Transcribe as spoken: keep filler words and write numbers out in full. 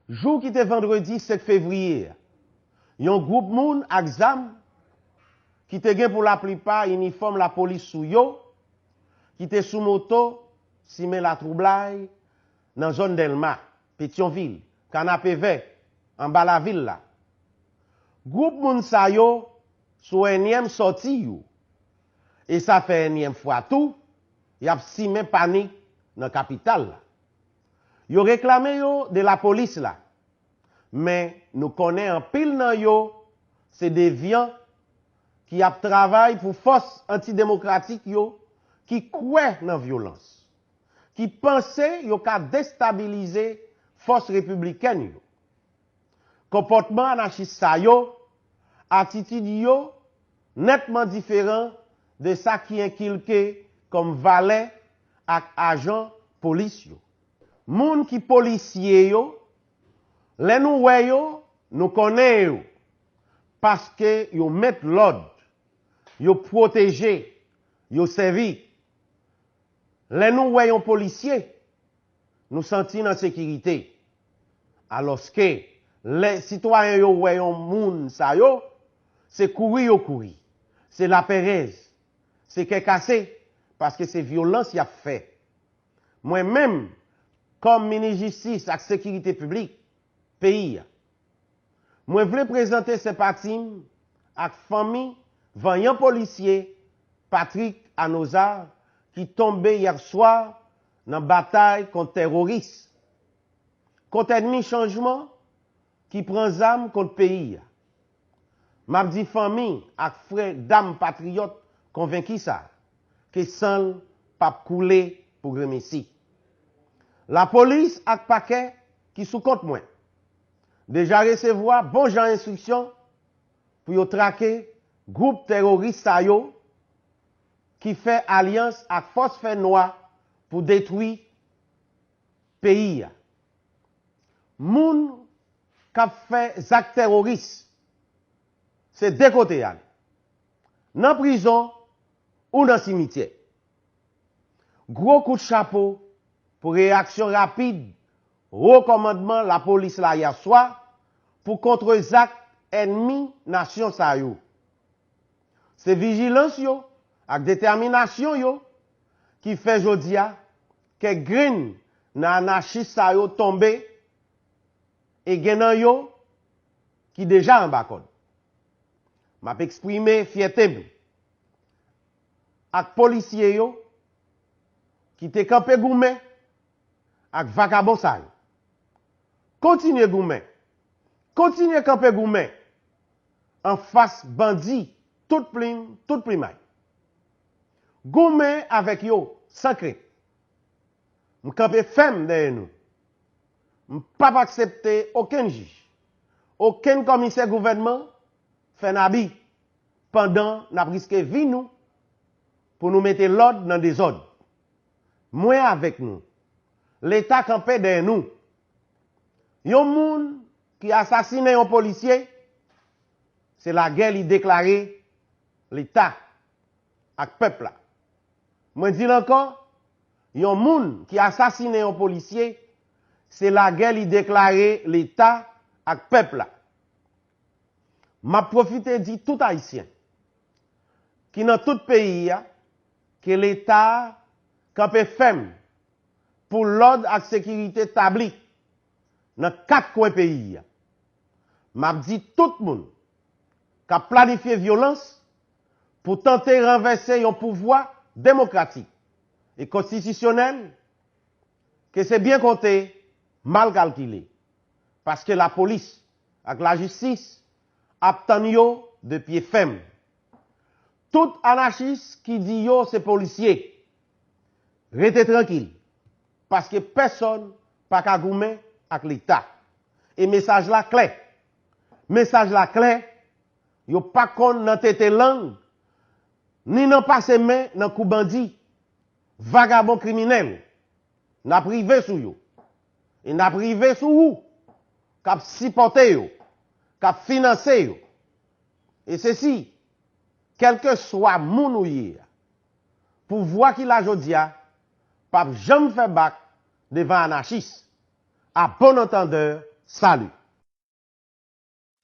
Jou ki te vandredi senk fevriye a, yon gwoup moun ak zam ki te gen pou laplipa inifòm lapolis sou yo, ki te sou moto, simen latwoublay nan zòn Dèlma, Petyonvil, Kanapevè, anba lavil la. Gwoup moun sa yo sou ènyèm sòti yo, e sa fè ènyèm fwa tou y ap simen panik nan kapital la. Yo reklame yo de lapolis la, men nou konnen anpil nan yo se devyan ki ap travay pou fòs antidemokratik yo ki kwè nan vyolans, ki panse yo ka destabilize fòs repiblikèn yo. Konpòtman anachis sa yo, atitid yo nètman diferan de sa ki enkilke kòm valè ak ajan polis yo. Moun ki polisye yo, lè nou wè yo, nou konnen yo, paske yo met lòd, yo pwoteje, yo sèvi. Lè nou wè yon polisye, nou santi n an sekirite. Alòske, lè sitwayen yo wè yon moun sa yo, se kouri yo kouri, se laperèz, se kè kase, paske se vyolans y ap fè. Mwen menm, kòm minis jistis ak sekirite piblik peyi a, mwen vle prezante senpati m ak fanmi vanyan polisye Patrick Anoza ki tonbe yè swa nan batay kont teworis, kont ènmi chanjman ki pran zam kont peyi a. M ap di fanmi ak frè dam patriyòt konvenki sa, ke san l p ap koule pou gremesi. Lapolis ak pakè ki sou kont mwen deja resevwa bon jan enstriksyon pou yo trake gwoup teworis sa yo ki fè alyans ak fòs fè nwa pou detwi peyi a. Moun k ap fè zak teworis, se de kote y al, nan prizon ou nan simityè. Gwo kout chapo pou reyaksyon rapid wo kòmandman lapolis la yè swa pou kontrezak ènmi nasyon sa yo. Se vijilans yo ak detèminasyon yo ki fè jodi a kèk grenn nan anachis sa yo tonbe e gen nan yo ki deja anba kòd. M ap eksprime fyète m ak polisye yo ki te kanpe goumen ak vakabon sa yo. Kontinye goumen. Kontinye kanpe goumen anfas bandi tout plim, tout plimay. Goumen avèk yo san krent. M kanpe fèm dèyè nou. M p ap aksepte okenn jij, okenn kòmisè gouvènman fè n abi pandan n ap riske vi nou pou nou mete lòd nan dezòd. Mwen avèk nou. Leta kanpe dèyè nou. Yon moun ki asasinen yon polisye, se lagè li deklare Leta ak pèp la. Mwen di l ankò, yon moun ki asasinen yon polisye, se lagè li deklare Leta ak pèp la. M ap pwofite di tout Ayisyen ki nan tout peyi a ke Leta a kanpe fèm pou lòd ak sekirite tabli nan kat kwen peyi a. M ap di tout moun k ap planifye vyolans pou tante ranvèse yon pouvwa demokratik e konstitisyonèl ke se byen konte, mal kalkile, paske lapolis ak lajistis ap tann yo de pye fèm. Tout anachis ki di yo se polisye, rete trankil, paske pèsonn pa ka goumen ak Leta. E mesaj la klè. Mesaj la klè, yo pa konn nan tete lang, ni nan pase men nan kou bandi, vagabon kriminèl. N ap rive sou yo. E n ap rive sou ou k ap sipòte yo, k ap finanse yo. E se si, kèlkeswa moun ou ye a, pouvwa ki la jodi a p ap janm fè bak devan anachis. À bon entendeur, Salut.